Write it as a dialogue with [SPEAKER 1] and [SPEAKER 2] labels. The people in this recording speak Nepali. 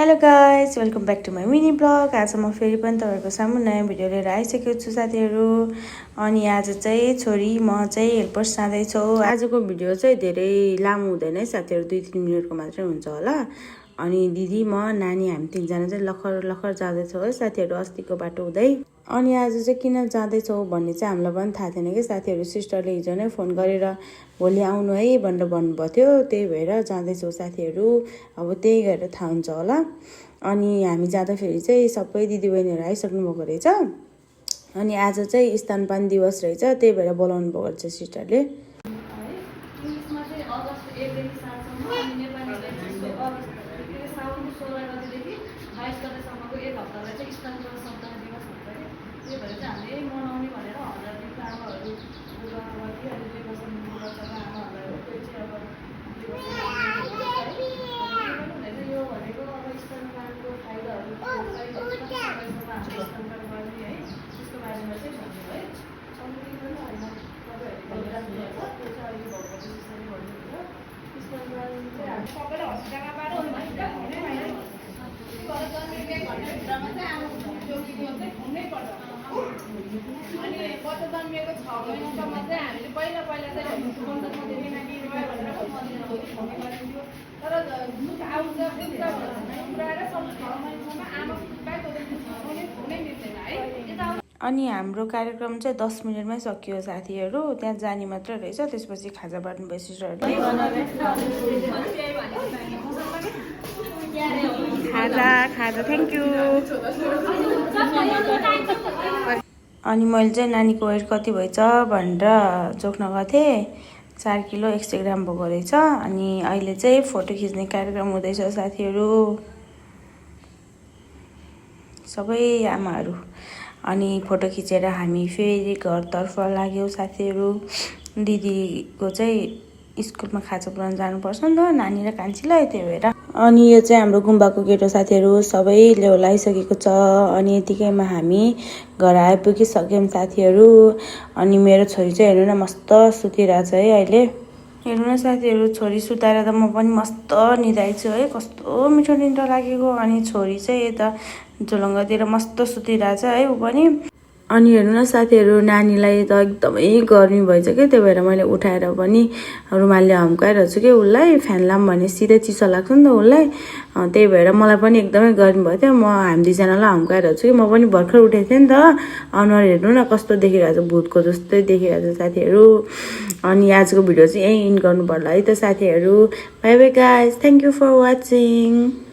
[SPEAKER 1] Hello guys welcome back to my mini blog. आज म फेरि पनि तपाईहरुको सामु नयाँ भिडियो लिएर आइसकेको छु साथीहरु। अनि आज चाहिँ छोरी म चाहिँ हेल्पर्स जाँदैछौ। आजको भिडियो चाहिँ धेरै लामो हुँदैन है साथीहरु, 2-3 मिनेटको मात्रै हुन्छ होला। अनि दिदी म नानी हामी तीनजना चाहिँ लखर जाँदैछौ है साथीहरु, अस्तिको बाटो हुँदै। अनि आज चाहिँ किन जाँदैछौ भन्ने चाहिँ हामीलाई पनि थाहा थिएन के साथीहरु। सिस्टरले हिजो नै फोन गरेर भोलि आउनु है भनेर भन्नुभएको थियो, त्यही भएर जाँदैछौ साथीहरु। अब त्यही गएर थाहा हुन्छ होला। अनि हामी जाँदाखेरि चाहिँ सबै दिदीबहिनीहरु आइसक्नु भएको रहेछ। अनि आज चाहिँ स्तनपान दिवस रहेछ, त्यही भएर बोलाउनु भएको रहेछ सिस्टरले। अनि हाम्रो कार्यक्रम चाहिँ 10 मिनेटमै सकियो साथीहरु। त्यहाँ जाने मात्र रहेछ, त्यसपछि खाजा बाट्नु भयो सिस्टरले। खाजा थ्यांक यू। अनि मैले चाहिँ नानीको वेट कति भएछ भनेर जोख्न गएको थिएँ। 4 किलो 100 ग्राम भएको रहेछ। अनि अहिले चाहिँ फोटो खिच्ने कार्यक्रम हुँदैछ साथीहरु, सबै आमाहरु। अनि फोटो खिचेर हामी फेरि घरतर्फ लाग्यौं साथीहरु। दिदीको चाहिँ स्कुलमा खाजा पुऱ्याउन जानुपर्छ नि त नानी र कान्छीलाई, त्यही भएर। अनि यो चाहिँ हाम्रो गुम्बाको गेट हो साथीहरु, सबै ल्याइसकेको छ। अनि यतिकैमा हामी घर आइपुगिसक्यौं साथीहरु। अनि मेरो छोरी चाहिँ हेर्नु न मस्त सुतिरहेछ है अहिले। हेर्नु न साथीहरु, छोरी सुताएर त म पनि मस्त निदाइछु है, कस्तो मिठो निद्रा लागेको। अनि छोरी चाहिँ यता झोलङ्गातिर मस्त सुतिरहेछ है उ पनि। अनि हेर्नु न साथीहरु, नानीलाई त एकदमै गर्मी भइछ के, त्यही भएर मैले उठाएर पनि रुमालले हम्काइरहेको छु के उसलाई। फ्यान लाम भने सिधै चिसो लाग्छ नि त उसलाई, त्यही भएर मलाई पनि एकदमै गर्मी भयो थियो। म हामी दुईजनालाई हम्काइरहेको छु कि म पनि भर्खर उठेको थिएँ नि त। अनुहार हेर्नु न कस्तो देखिरहेछ, भूतको जस्तै देखिरहेछ साथीहरु। अनि आजको भिडियो चाहिँ यही इन्ड गर्नु पर्ला है त साथीहरु। Bye bye guys, thank you for watching.